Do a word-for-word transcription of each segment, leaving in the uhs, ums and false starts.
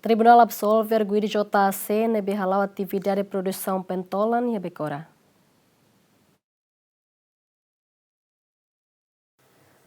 Tribunál absolve arguidu J A C ne'ebé hala'o atividade produsaun pentolan iha Becora.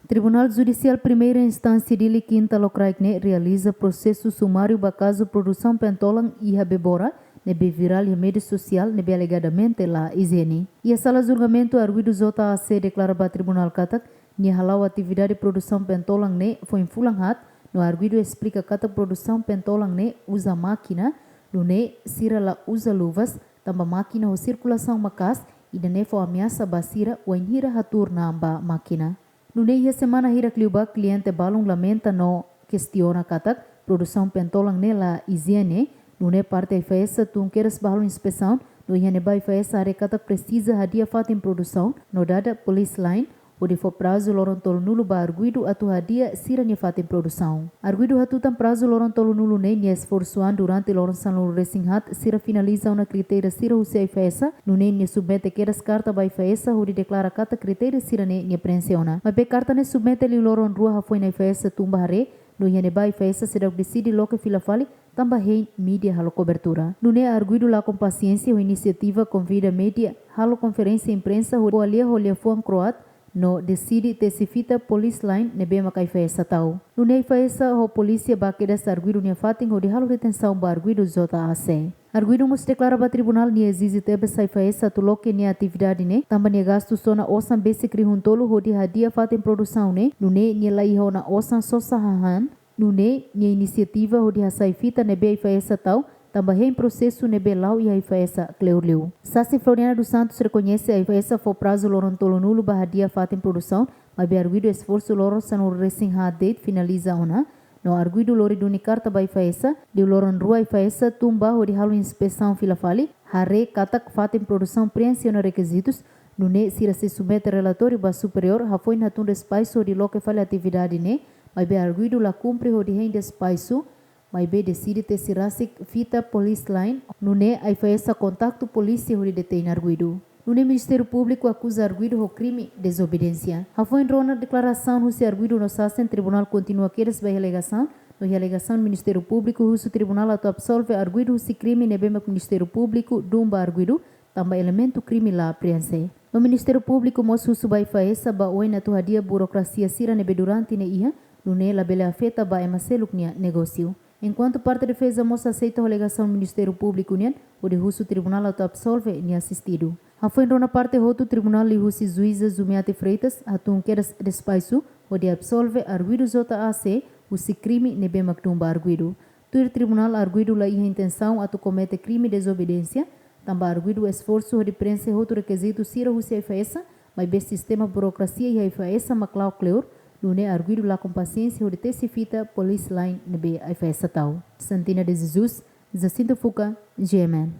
Tribunál Judisiál Primeira Instánsia Dili Kinta Lokraik ne'e realiza prosesu sumáriu ba kazu produsaun pentolan iha Becora, ne'ebé virál iha média sosiál, ne'ebé alegadamente la ijiene. Iha sala julgamentu, arguidu J A C deklara ba tribunál katak nia hala'o atividade produsaun pentolan ne'e foin fulan haat, no arguidu esplika katak produsaun pentolan ne'e uza mákina, nune'e sira la uza luvas, tanba mákina ho sirkulasaun maka'as, ida-ne'e fó ameasa ba sira wainhira hatuur na'an ba mákina. Nune'e iha semana hirak liubá kliente balun lamenta no kestiona katak produsaun pentolan ne'e la ijiene, nune'e parte Aifesa tun kedas ba halo inspesaun, no iha ne'ebá Aifesa haree katak presiza hadi'a fatin produsaun, no dada police line, hodi fó prazu loron tolunulu ba arguidu atu hadi'a sira-nia fatin produsaun. Arguidu hatutan prazu loron tolunulu ne'e nia esforsu an durante loron sanulu-resin-haat sira finaliza ona kritéria sira husi Aifesa, nune'e nia submete kedas karta ba Aifesa hodi deklara katak kritéria sira-ne'e nia prenxe ona. Maibé karta ne'e submete liu loron rua hafoin Aifesa tun ba haree, no iha ne'ebá Aifesa seidauk deside loke fila fali, tanba hein mídia halo kobertura. Nune'e arguidu lakon pasiénsia ho inisiativa konvida mídia halo konferénsia imprensa ho ko'alia ho liafuan kroat, no deside tesi fita police line ne'ebé mak Aifesa tau. Nune'e Aifesa ho polísia bá kedas arguidu nia fatin hodi halo retensaun ba arguidu J A C. Arguidu mós deklara ba tribunál nia ezije tebes Aifesa atu loke nia atividade ne'e, tanba nia gastu sona osan besik rihun tolu hodi hadi'a fatin produsaun ne'e, nune'e nia la iha ona osan sosa hahán, nune'e nia inisiativa hodi hasai fita ne'ebé Aifesa tau, tanba hein prosesu ne'ebé la'o iha Aifesa kleur liu. Sasi Floriana dos Santos rekoñese Aifesa fó prazu loron tolunulu ba hadi'a fatin produsaun, maibé arguidu esforsu loron sanulu-resin-haat de'it finaliza ona, no arguidu lori duni karta ba Aifesa, liu loron rua Aifesa tun ba hodi halo inspesaun fila fali, haree katak fatin produsaun prenxe ona rekizitus, nune'e sira sei submete relatóriu ba superiór hafoin hatun despaxu hodi loke fali atividade ne'e, maibé arguidu la kumpre hodi hein despaxu, maibé deside tesi rasik fita police line, nune'e Aifesa kontaktu polísia hodi detein arguidu. Nune'e Ministériu Públiku akuza arguidu ho krime dezobediénsia. Hafoin rona deklarasaun husi arguidu no sasin, tribunál kontinua kedas ba iha alegasaun, no iha alegasaun Ministériu Públiku husu tribunál atu absolve arguidu husi krime ne'ebé mak Ministériu Públiku dun ba arguidu, tanba elementu krime la prenxe. No Ministériu Públiku mós husu ba Aifesa ba oin atu hadi'a burokrasia sira ne'ebé durante ne'e iha, nune'e labele afeta ba ema seluk nia negósiu. Enkuantu parte defeza mós aseita ho alegasaun Ministériu Públiku nian, hodi husu tribunál atu absolve nia asistidu. Hafoin rona parte hotu, tribunál liuhusi juíza Zumiati Freitas hatun kedas despaxu hodi absolve arguidu J A C husi krime ne'ebé mak dun ba arguidu. Tuir tribunál, arguidu la iha intensaun atu komete krime dezobediénsia, tanba arguidu esforsu hodi prenxe hotu rekizitu sira husi Aifesa, maibé sistema burokrasia iha Aifesa mak la'o kleur, nune'e arguidu lakon pasiénsia hodi tesi fita police line ne'ebé Aifesa tau. Santina de Jesus, Jacinto Fuca, G M N.